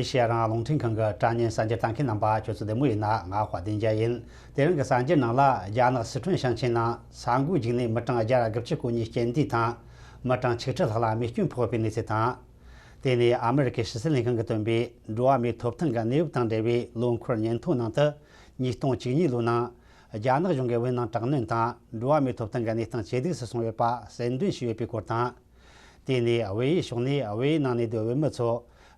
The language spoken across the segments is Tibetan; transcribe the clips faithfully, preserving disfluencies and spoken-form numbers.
ཨེ་ཤེ་ཡ་རང་དབང་རླུང་འཕྲིན་ཁང་གི་དྲ་བརྙན་གསར་འགྱུར་ལྟ་མཁན་རྣམ་པ་ཁྱོད་ཚོ་བདེ་མོ་ཡིན་ན། ང་དཔལ་ལྡན་རྒྱལ་ཡིན། དེ་རིང་གི་གསར་འགྱུར་ནང་ལ། རྒྱ་ནག་སི་ཁྲོན་ཞིང་ཆེན་ནང་ས་འགུལ་རྒྱུག་ནས་མི་གྲངས་བརྒྱ་དང་དགུ་བཅུ་གོ་གཉིས་རྐྱེན་འདས་དང་། མི་གྲངས་ཆིག་ཁྲི་ལྷག་ལ་རྨས་སྐྱོན་ཕོག་པའི་གནས་ཚུལ་དང་། དེ་ནས་ཨ་མི་རི་ཀའི་ཕྱི་སྲིད་ལྷན་ཁང་གིས་བཏོན་པའི་འགྲོ་བ་མིའི་ཐོབ་ཐང་གི་གནས་བབ་དང་འབྲེལ་བའི་ལོ་འཁོར་སྙན་ཐོ་ནང་དུ། ཉིས་སྟོང་བཅུ་གཉིས་ལོའི་ནང་རྒྱ་ནག་གཞུང་གིས་བོད་ནང་དྲག་གནོན་དང་། འགྲོ་བ་མིའི་ཐོབ་ཐང་གི་གནས་སྟངས་ཇེ་སྡུག་ཏུ་སོང་ཡོད་པ་གསལ་འདོན་བྱས་ཡོད་པའི་སྐོར་དང་། དེ་ནས་བལ་ཡུལ་ཕྱོགས་ནས་བལ་ཡུལ་ནང་གནས་སྡོད་བོད་མི་ཚོ་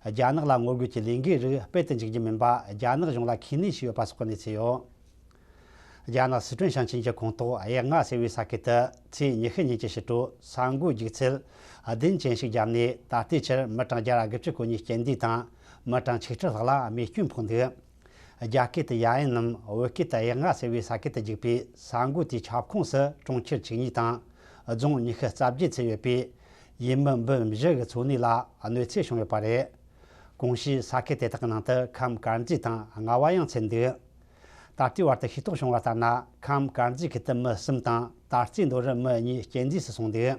རྒྱ་ནག་ལ་ངོ་རྒོལ་གྱི་ལས་འགུལ་རིགས་སྤེལ་དུ་འཇུག་རྒྱུ་མིན་པ་རྒྱ་ནག་གཞུང་ལ་ཁས་ལེན་བྱས་ཡོད་པ་སོགས་ཀྱི་གནས་ཚུལ་ཡོད། རྒྱ་ནག་སི་ཁྲོན་ཞིང་ཆེན་གྱི་ཁོངས་གཏོགས་གཡག་རྔ་ཟེར་བའི་ས་ཁུལ་དུ་ཚེས་ཉི་ཤུ་ཉིན་གྱི་ཕྱི་དྲོ་ས་འགུལ་རྒྱུག་ཚད་བདུན་ཅན་ཞིག་བརྒྱབ་ནས། ད་ལྟའི་ཆར་མི་གྲངས་བརྒྱ་དང་དགུ་བཅུ་གོ་གཉིས་རྐྱེན་འདས་དང་། མི་གྲངས་ཆིག་ཁྲི་ལྷག་ལ་རྨས་སྐྱོན་ཕོག་འདུག། རྒྱ་སྐད་དུ་ཡ་ཨན་ནམ། བོད་སྐད་དུ་གཡག་རྔ་ཟེར་བའི་ས་ཁུལ་དུ་རྒྱུག་པའི་ས་འགུལ་དེའི་ཁྱབ་ཁོངས་སུ་གྲོང་ཁྱེར་བཅུ་གཉིས་དང་། རྫོང་ཉི་ཤུ་རྩ་བརྒྱད་ཚུད་ཡོད་པའི་ཡུལ་མི་འབུམ་བཞི་གི་འཚོ་གནས་ལ་གནོད་འཚེ་བྱུང་ཡོད་པ་རེད། གོང་ཞུས་ས་ཁུལ་དེ་དག་གི་ནང་དུ་ཁམས་དཀར་མཛེས་དང་རྔ་བ་ཡང་ཚུད་འདུག། ད་ལྟའི་བར་དུ་ཤེས་རྟོགས་བྱུང་བ་ལྟར་ན། ཁམས་དཀར་མཛེས་ཁུལ་དུ་མི་གསུམ་དང་། དར་རྩེ་མདོ་རུ་མི་གཉིས་རྐྱེན་འདས་སུ་སོང་འདུག།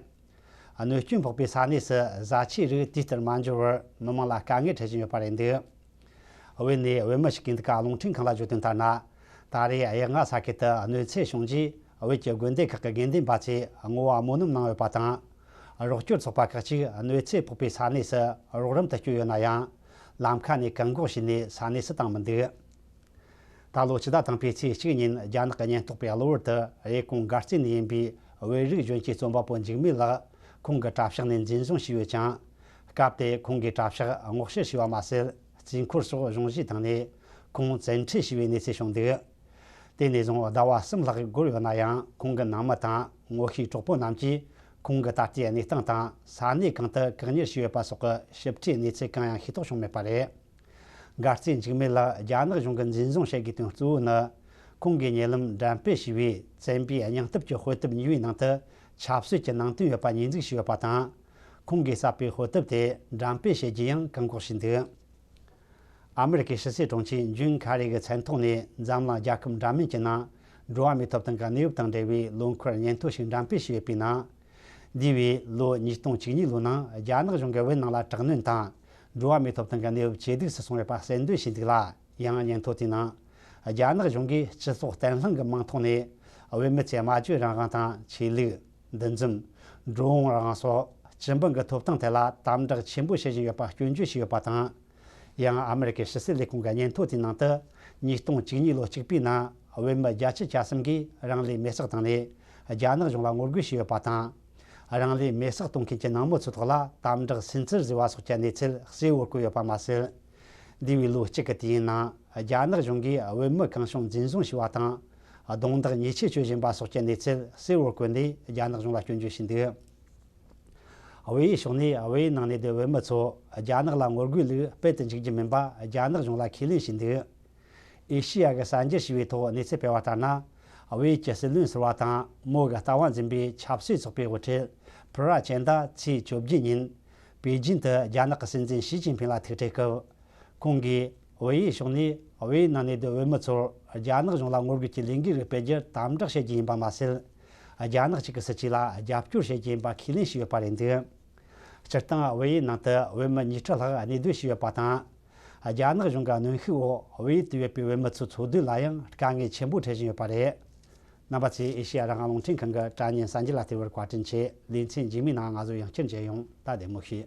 གནོད་སྐྱོན་ཕོག་པའི་ས་གནས་སུ་བཟའ་ཆས་རིགས་དུས་ལྟར་མ་འབྱོར་བར་མི་མང་ལ་དཀའ་ངལ་འཕྲད་བཞིན་ཡོད་པ་རེད་འདུག། བོད་ནས་བོད་མི་ཞིག་གིས་འདི་ག་རླུང་འཕྲིན་ཁང་ལ་བརྗོད་དོན་ལྟར་ན། ད་རེས་གཡག་རྔ་ས་ཁུལ་དུ་གནོད་འཚེ་བྱུང་རྗེས། བོད་ཀྱི་དགོན་སྡེ་ཁག་གི་དགེ་འདུན་པ་ཚོས་བསྔོ་བ་སྨོན་ལམ་གནང་ཡོད་པ་དང་། རོགས་སྐྱོར་ཚོགས་པ་ཁག་ཅིག་གནོད་འཚེ་ཕོག་པའི་ས་གནས་སུ་རོགས་རམ་དུ་བསྐྱོད་ཡོད་ན་ཡང་། ལམ་ཁ་ནས་བཀག་འགོག་བྱས་ནས་ས་གནས་སུ་བཏང་མི་འདུག། ད་ལོ་ཕྱི་ཟླ་དང་པོའི་ཚེས་གཅིག་ཉིན། རྒྱ་ནག་གི་ཉེན་རྟོག་པས་གློ་བུར་དུ་དབྱི་ཀོང་སྒར་རྩེ་ནས་ཡིན་པའི་བོད་རིགས་གཞོན་སྐྱེས་རྩོམ་པ་པོ་འཇིགས་མེད་ལགས་ཁོང་གི་གྲྭ་ཤག་ནས་འཛིན་བཟུང་བྱས་ཡོད་ཅིང་། སྐབས་དེར་ཁོང་གི་གྲྭ་ཤག་སྔོག་བཤེར་བྱས་པ་མ་ཟད། རྩིས་འཁོར་སོགས་གཞུང་བཞེས་བཏང་ནས་ཁོང་བཙན་ཁྲིད་བྱས་པའི་གནས་ཚུལ་བྱུང་འདུག། དེ་ནས་བཟུང་ཟླ་བ་གསུམ་ལྷག་འགོར་ཡོད་ན་ཡང་། ཁོང་གི་ནང་མི་དང་ངོ་ཤེས་གྲོགས་པོ་རྣམས་ཀྱིས་ཁོང་གི་ད་ལྟའི་གནས་སྟངས་དང་། ས་གནས་གང་དུ་བཀག་ཉར་བྱས་ཡོད་པ་སོགས་ཀྱི་ཞིབ་ཕྲའི་གནས་ཚུལ་གང་ཡང་ཤེས་རྟོགས་བྱུང་མེད་པ་རེད། མགར་རྩེ་འཇིགས་མེད་ལགས་རྒྱ་ནག་གཞུང་གིས་འཛིན་བཟུང་བྱེད་དགོས་དོན་གཙོ་བོ་ནི། ཁོང་གིས་ཉེ་ལམ་འགྲེམས་སྤེལ་བྱས་པའི་བཙན་པོའི་སྙིང་སྟོབས་ཀྱི་དཔེ་དེབ་གཉིས་པའི་ནང་དུ་ཆབ་སྲིད་ཀྱི་ནང་དོན་ཡོད་པ་ཉེས་འཛུགས་བྱས་ཡོད་པ་དང་། ཁོང་གིས་གསར་པའི་དཔེ་དེབ་དེ་འགྲེམས་སྤེལ་བྱེད་རྒྱུ་ཡང་བཀག་འགོག་བྱས་འདུག། ཨ་མི་རི་ཀའི་ཕྱི་སྲིད་དྲུང་ཆེ་ཇོན་ཁ་རི་གི་མཚན་ཐོག་ནས། འཛམ་གླིང་རྒྱལ་ཁབ་འདྲ་མིན་གྱི་ནང་། འགྲོ་བ་མིའི་ཐོབ་ཐང་གི་གནས་བབ་དང་འབྲེལ་བའི་ལོ་འཁོར་སྙན་ཐོ་ཞིག་འགྲེམས་སྤེལ་བྱས་ཡོད་པའི་ནང་། འདས་པའི་ལོ་ཉིས་སྟོང་བཅུ་གཉིས་ལོའི་ནང་། རྒྱ་ནག་གཞུང་གིས་བོད་ནང་ལ་དྲག་གནོན་དང་། འགྲོ་བ་མིའི་ཐོབ་ཐང་གི་གནས་བབ་ཇེ་སྡུག་ཏུ་སོང་ཡོད་པ་གསལ་འདོན་བྱས་འདུག་ལ། ཡང་སྙན་ཐོ་དེའི་ནང་། རྒྱ་ནག་གཞུང་གིས་སྤྱི་ཚོགས་བརྟན་ལྷིང་གི་མིང་ཐོག་ནས། བོད་མི་ཚོའི་སྨྲ་བརྗོད་རང་དབང་དང་། ཆོས་ལུགས། འདུ་འཛོམས། འགྲོ་འོང་རང་དབང་སོགས་སྤྱི་འབངས་ཀྱི་ཐོབ་ཐང་ཐད་ལ་དམ་དྲག་ཆེན་པོ་བྱེད་བཞིན་ཡོད་པ་སྐྱོན་བརྗོད་བྱས་ཡོད་པ་དང་། ཡང་ཨ་མི་རི་ཀའི་ཕྱི་སྲིད་ལས་ཁུངས་ཀྱི་སྙན་ཐོ་དེའི་ནང་དུ། ཉིས་སྟོང་བཅུ་གཉིས་ལོ་གཅིག་པའི་ནང་བོད་མི་བརྒྱད་ཅུ་གྱ་གསུམ་གྱིས་རང་ལུས་མེར་སྲེག་བཏང་ནས། རྒྱ་ནག་གཞུང་ལ་ངོ་རྒོལ་བྱས་ཡོད་པ་དང་། རང་ལུས་མེར་སྲེག་གཏོང་མཁན་གྱི་ནང་མི་ཚོའི་ཐོག་ལ་དམ་དྲག་སུན་གཙེར་བཟོས་པ་སོགས་ཀྱི་གནས་ཚུལ་གསལ་བོར་བཀོད་ཡོད་པ་མ་ཟད། འདས་པའི་ལོ་གཅིག་གི་དུས་ཡུན་ནང་རྒྱ་ནག་གཞུང་གིས་བོད་མི་གང་བྱུང་འཛིན་བཟུང་བྱས་པ་དང་། རྡུང་རྡེག་ཉེས་ཆད་གཅོད་བཞིན་པ་སོགས་ཀྱི་གནས་ཚུལ་གསལ་བོར་བཀོད་ནས། རྒྱ་ནག་གཞུང་ལ་སྐྱོན་བརྗོད་བྱས་འདུག། བལ་ཡུལ་ཕྱོགས་ནས་བལ་ཡུལ་ནང་གནས་སྡོད་བོད་མི་ཚོ་རྒྱ་ནག་ལ་ངོ་རྒོལ་ལུགས་སྤེལ་དུ་འཇུག་རྒྱུ་མིན་པ་རྒྱ་ནག་གཞུང་ལ་ཁས་ལེན་བྱས་འདུག། ཨེ་ཤེ་ཡ་གི་གསར་འགྱུར་ཞུ་བའི་ཐོག་གནས་ཚུལ་སྤེལ་བ་ལྟར་ན། བལ་ཡུལ་གྱི་སྲིད་བློན་ཟུར་པ་དང་། མོ་གི་ལྟ་བ་འཛིན་པའི་ཆབ་སྲིད་ཚོགས་པའི་དབུ་ཁྲིད་ཕུ་ར་ཅན་ད་ཚེས་བཅོ་བརྒྱད་ཉིན། པེ་ཅིན་དུ་རྒྱ་ནག་གི་སྲིད་འཛིན་ཞི་ཅིན་ཕིང་ལ་ཐུག་འཕྲད་སྐབས། ཁོང་གིས་བལ་ཡུལ་ཕྱོགས་ནས་བལ་ཡུལ་ནང་གནས་སྡོད་བོད་མི་ཚོར་རྒྱ་ནག་གཞུང་ལ་ངོ་རྒོལ་གྱི་ལས་འགུལ་རིགས་སྤེལ་རྒྱུར་དམ་དྲག་བྱེད་རྒྱུ་ཡིན་པ་མ་ཟད། རྒྱ་ནག་གཅིག་གི་སྲིད་ཇུས་ལ་རྒྱབ་སྐྱོར་བྱེད་རྒྱུ་ཡིན་པ་ཁས་ལེན་བྱས་ཡོད་པ་རེད་འདུག། སྤྱིར་བཏང་བལ་ཡུལ་ནང་དུ་བོད་མི་ཉིས་ཁྲི་ལྷག་གནས་སྡོད་བྱས་ཡོད་པ་དང་། རྒྱ་ནག་གཞུང་གི་གནོན་ཤུགས་འོག་བལ་ཡུལ་དུ་ཡོད་པའི་བོད་མི་ཚོའི་འཚོ་སྡོད་ལ་ཡང་དཀའ་ངལ་ཆེན་པོ་འཕྲད་བཞིན་ཡོད་པ་རེད། རྣམ་པ་ཚོས་ཨེ་ཤེ་ཡ་རང་དབང་རླུང་འཕྲིན་ཁང་གི་དྲ་བརྙན་གསར་འགྱུར་ལ་བལྟས་པར་བཀའ་དྲིན་ཆེ། ལེ་ཚན་རྗེས་མའི་ནང་ང་ཚོ་ཡང་བསྐྱར་མཇལ་ཡོང་། ད་བདེ་མོ་བྱོས།